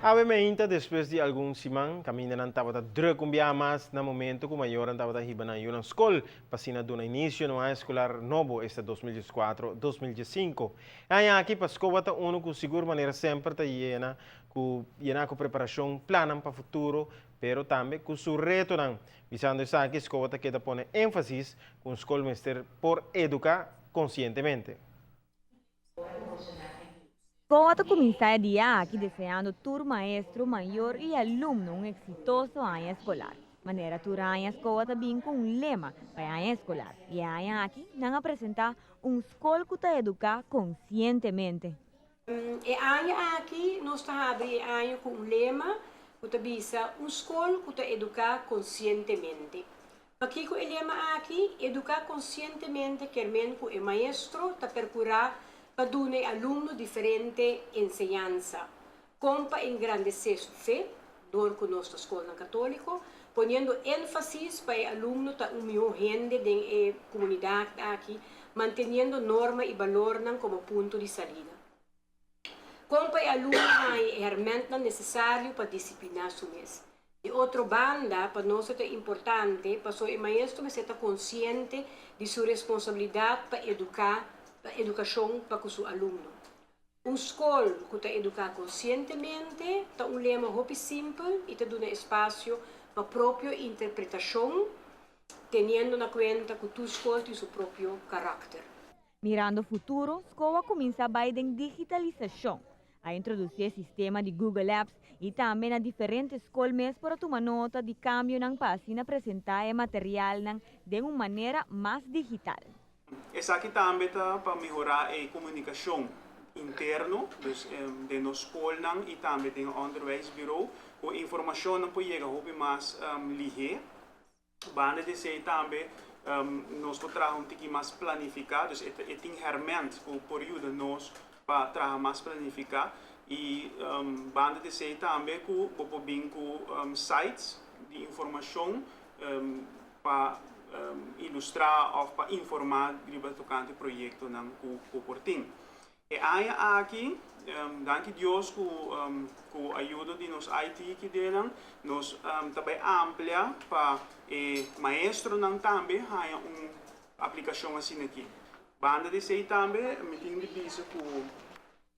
Awe mainta despues di algun siman, kamindanan tabata drùk un biaha mas na momento ku mayornan tabata hiba nan yunan skol pa asina duna inisio na un aña eskolar nobo, esta 2014, 2015. E aña aki pa SKOA ta unu ku sigur manera semper ta yena ku yena ku preparashon, plannan pa futuro, pero tambe ku su retonan. Bisando esaki, SKOA ta keda pone énfasis ku un skol mester por eduká konsientemente. SKOA ta kuminsá e dia aki deseando tur maestro, mayor i alumno un eksitoso aña eskolar. Manera tur aña SKOA ta bin ku un lema pa e aña eskolar i e aña aki nan a presentá Un skol ku ta eduká konsientemente. E aña aki nos ta habri e aña ku un lema ku ta bisa Un skol ku ta eduká konsientemente. Pakiko e lema aki? Eduká konsientemente kier men ku e maestro ta perkurá pa duna e alumno diferente enseñansa, kon pa engrandesé su fe, dor ku nos ta skolnan katóliko, poniendo énfasis pa e alumno ta un mihó hende den e komunidat aki, manteniendo norma i balornan komo punto di salida. Kon pa e alumno haña e hèrmèntnan nesesario pa disipliná su mes. Di otro banda, pa nos e ta importante pasobra e maestro mester ta konsiente di su responsabilidat pa eduká, pa edukashon pa ku su alumno. Un skol ku ta eduká konsientemente ta un lema hopi simpel i ta duna espasio pa propio interpretashon, teniendo na kuenta ku tur skol tin su propio karakter. Mirando futuro, SKOA a kuminsá bai den digitalisashon. A introdusí e sistema di Google Apps i tambe na diferente skol mes por a tuma nota di kambionan pa asina presentá e materialnan den un manera mas digital. Esaki tambe ta pa mehorá e komunikashon interno, dus den nos skolnan i tambe den onderwijsbureau, ku informashonnan por yega hopi mas lihé. Banda di esei tambe nos por traha un tiki mas planifiká, dus e tin hèrmènt ku por yuda nos pa traha mas planifiká. I banda di esei tambe ku bo por bin ku sites di informashon pa ilustrá òf pa informá riba tokante proyektonan ku bo por tin. E aña aki, danki Dios ku ku ayudo di nos IT kidenan, nos ta bai amplia pa e maestronan tambe haña un aplikashon asina aki. Banda di esei tambe mi tin di bisa ku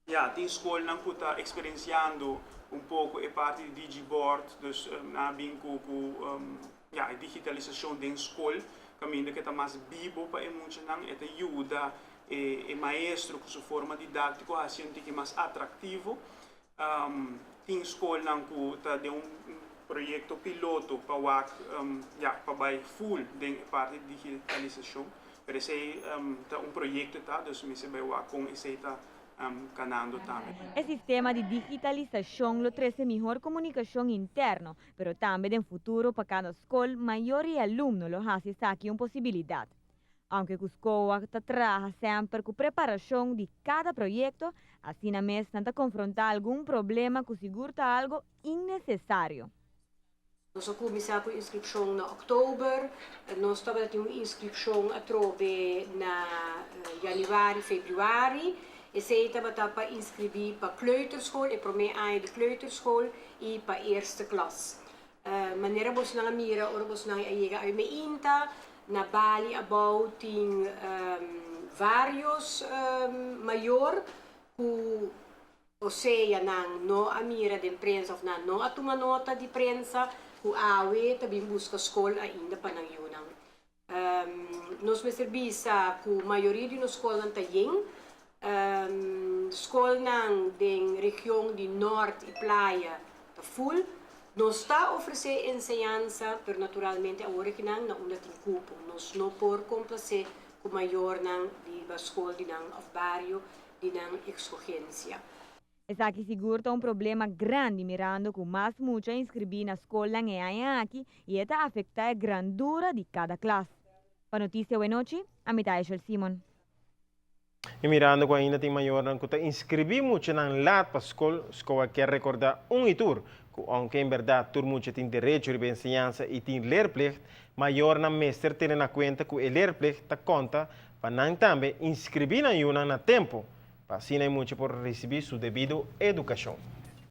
Ya, tin skolnan ku ta eksperensiando un poko e parti di digiboard, dus nan a bin ku ku ya e digitalisashon den skol kaminda ku e ta mas bibo pa e muchanan, e ta yuda e e maestro ku su forma didáktiko hasi un tiki mas atraktivo. Tin skolnan ku ta den un proyekto piloto pa wak ya pa bai ful den e parti di digitalisashon. Pero esei ta un proyekto ta, dus mester bai wak kon esei ta kanando tambe. E sistema di digitalisashon lo trese mihor komunikashon interno, pero tambe den futuro pa kada skol, mayor i alumno lo hasi esaki un posibilidat. Aunke ku SKOA ta traha semper ku preparashon di kada proyekto, asina mes nan ta konfrontá algun problema ku sigur ta algo innesesario. Nos a kuminsá ku inskripshon na òktober, nos tabata tin un inskripshon atrobe na yanüari, febrüari. Esei tabata pa inskribí pa kleuterschool, e promé aña di kleuterschool i pa eerste klas. Manera bosnan a mira ora bosnan a yega awe meinta, na Bali abou tin vários mayor ku Osea nan no a mira den prensa of nan no a tuma nota di prensa ku awe ta bin buska skol ainda pa nan yunan. Nos mester bisa ku mayoria di nos skolnan ta yen. Skolnan den region di Nort i Playa ta ful. Nos ta ofresé enseñansa, pero naturalmente awor akinan na unda tin kupo. Nos no por komplasé ku mayornan di skol di nan of bario di nan ekskogensia. Esaki sigur ta un problema grandi mirando ku mas mucha inskribí na skolnan e aña aki i e ta afektá e grandura di kada klas. Pa Noticia Wenochi, ami ta Eshel Simon. I mirando ku ainda tin mayornan ku ta inskribí muchanan lat pa skol, SKOA kier rekordá un i tur ku ounke en bèrdat tur mucha tin derecho riba enseñansa i tin leerplicht, mayornan mester tene na kuenta ku e leerplicht ta konta Pa nan tambe inscribí nan yunan na tempu, pa asina e mucha por ricibí su debido educacion.